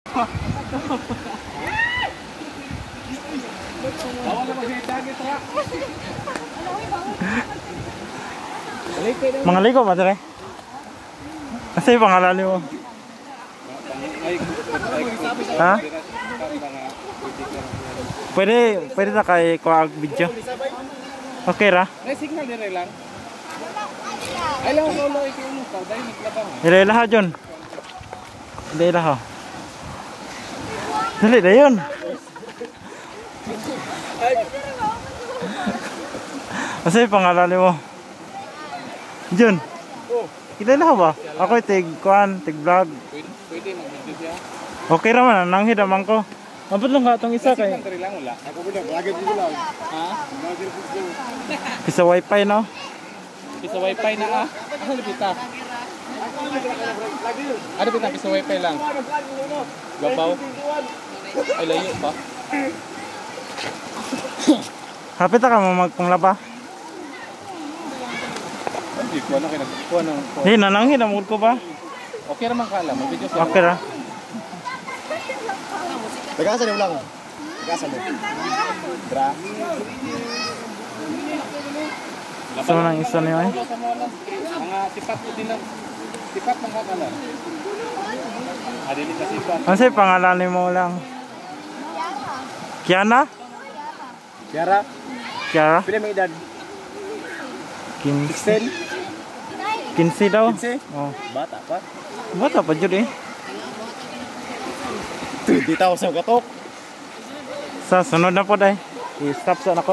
Bawal na mag-dagit ra. Mga ligo ba dire? Kasi pangalan mo. Ha? Pwede, pwede na kay kuag video. Okay ra? May signal dire lang. Ay lang ko ulo iki uno pa dahil naglabang. Ilaha John. Ilaha. Dali na yun. Kasi pangalan mo. John. Kilala ba? Ako tig kuan, tig vlog. Pwede, pwede mag-video siya. Okay ra man, nanghid naman ko. Abot lang ka atong isa kay Signal dire lang wala. Ako ba na? Lagi dito lang. Ha? Bisa wifi no. Bisa wifi na ah. Ano lupita? Ano pita bisa wifi lang? Gabaw. Ay layo pa. Hapit ka mo magpanglaba. Hindi ko ano kay nagkuha ng Hey, nananghid naman ko ba? Okay ra man ka alam, mag-video siya. Okay ra. Tagasa niyo lang. Tagasa mo. Dra. So nang isa niyo eh. Mga sipat ko din lang. Sipat man ka kalan. Ah, dili ka sipat. Ano sa'yo pangalan mo lang? Kiana? Kiara. Kiara? Pila may edad? 15. 16? 15 daw. 15? Oh. Bata pa. Bata pa jud eh. 20,000 katok. Sa sunod na po day. I-stop sa nako.